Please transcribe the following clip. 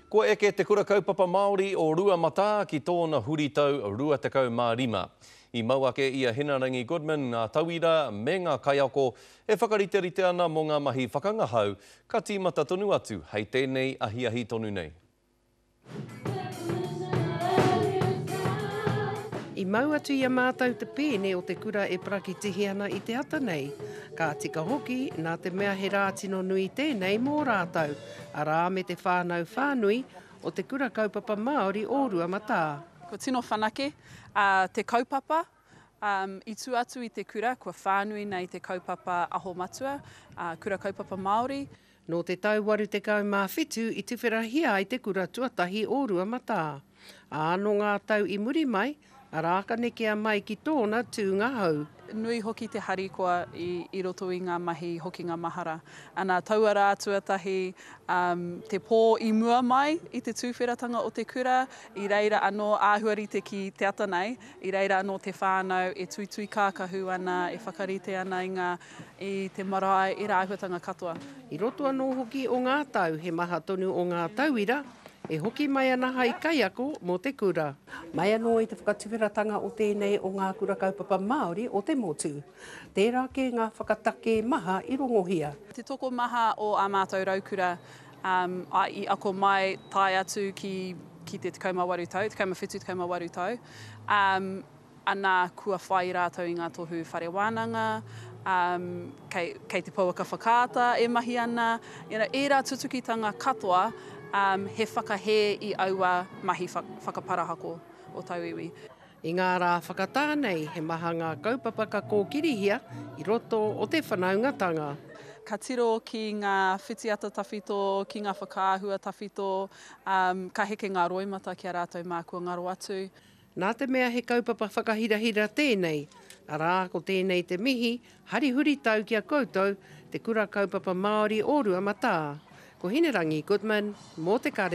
Kua eke Te Kura Kaupapa Māori o Ruamatā ki tōna huritau 25. I mau ake i a Hinarangi Goodman ngā tauira me ngā kaiako e whakariterite ana mō ngā mahi whakangahau ka tīmata tonu atu hei tēnei ahiahi tonu nei. I mau atu i a mātou te pēne o te kura e parakitihi ana i te ata nei. Ka tika hoki, nā te mea he rā tino nui tēnei mō rātou, arā me te whānau whānui o Te Kura Kaupapa Māori o Ruamatā. Kua tino whanake te kaupapa i tua atu i te kura, kua whānui nei te kaupapa Aho Matua, Kura Kaupapa Māori. Nō te tau 87 i tuwherahia ai te kura tuatahi o Ruamatā, ā, nō ngā tau i muri mai, arā ka nekea mai ki tōna tūnga hou. Nui hoki te harikoa i roto i ngā mahi hokinga mahara. Ana, taua rā tuatahi, te pō i mua mai i te tūwheratanga o te kura, i reira anō āhua rite ki te ata nei, i reira anō te whānau e tuitui kākahu ana, e whakarite ana i ngā, i te marae, ērā āhuatanga katoa. I roto anō hoki o ngā tau he maha tonu o ngā tauira e hoki mai ana hai kaiako mō te kura. Mai anō i te whakatuwheratanga o tēnei o ngā kura kaupapa Māori o te motu, tērā kē ngā whakatakē maha i rongohia. Te tokomaha o ā mātou raukura i ako mai tae atu ki ki te 18 tau, 17, 18 tau, ana kua whai rātou i ngā tohu whare wānanga, kei, kei te pouaka whakaata e mahi ana, you know, ērā tutukitanga katoa, he whakahē i aua mahi whakaparahako o tauiwi. I ngā rā whakatā nei, he maha ngā kaupapa ka kōkirihia i roto o te whanaungatanga. Ka tiro ki ngā whitiata tawhito, ki ngā whakaahua tawhito, ka heke ngā roimata ki a rātou mā kua ngaro atu. Nā te mea he kaupapa whakahirahira tēnei, arā, ko tēnei te mihi, hari huritau ki a koutou, Te Kura Kaupapa Māori o Ruamatā. Ko Hinerangi Goodman, mō Te Kare.